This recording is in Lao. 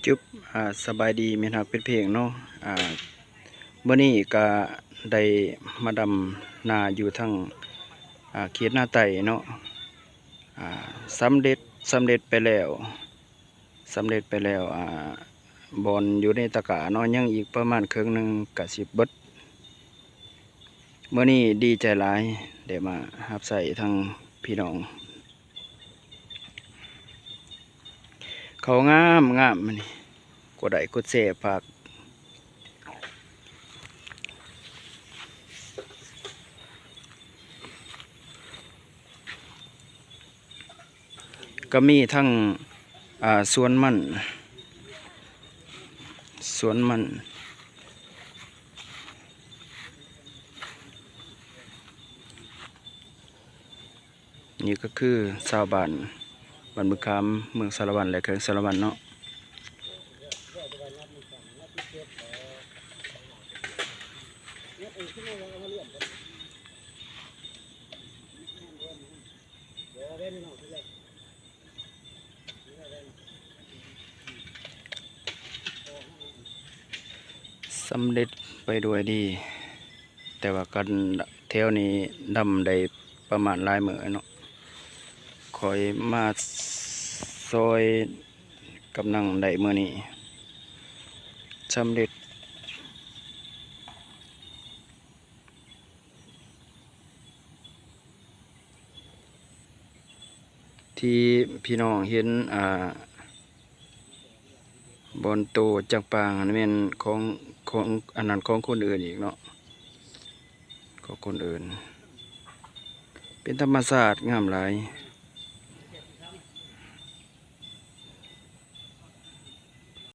ຈຸບ ອາ ສະບາຍດີມິດຮັກແຟນເພງເນາະ ອາ ມື້ນີ້ກະໄດ້ມາດຳນາຢູ່ທາງ ອາ ເຂດນາໃຕ້ເນາະ ອາ ສຳເລັດ ສຳເລັດໄປແລ້ວ ສຳເລັດໄປແລ້ວ ອາ ບ່ອນຢູ່ໃນຕະກາເນາະ ຍັງອີກປະມານເຄິ່ງໜຶ່ງກະຊິເບິດ. ມື້ນີ້ດີໃຈຫຼາຍ ໄດ້ມາຮັບໃຊ້ທາງພີ່ນ້ອງ. ເຂົ້າງາມງາມ ມື້ນີ້ ກົດໄລ້ກົດແຊຝາກ. ກໍມີທັງ ອາ ສວນມັນ ສວນມັນ ນີ້ກໍຄືຊາວບ້ານບ້ານບຶງຂາມ ເມືອງສາລະວັນ ແລະ ແຂວງສາລະວັນເນາະ. ສຳເລັດໄປດ້ວຍດີ ແຕ່ວ່າກັນແຖວນີ້ດຳໄດ້ປະມານຫຼາຍມື້ເນາະ ຂ້ອຍມາຊ່ອຍກຳນັງໄດ້ມື້ນີ້ ສຳເລັດ. ທີ່ພີ່ນ້ອງເຫັນ ອ່າ ບ່ອນໂຕຈັກປາງຫັ້ນແມ່ນຂອງ ຂອງ ອັນນັ້ນ ຂອງຄົນອື່ນອີກເນາະ ຂອງຄົນອື່ນ ເປັນທຳມະຊາດງາມຫຼາຍ.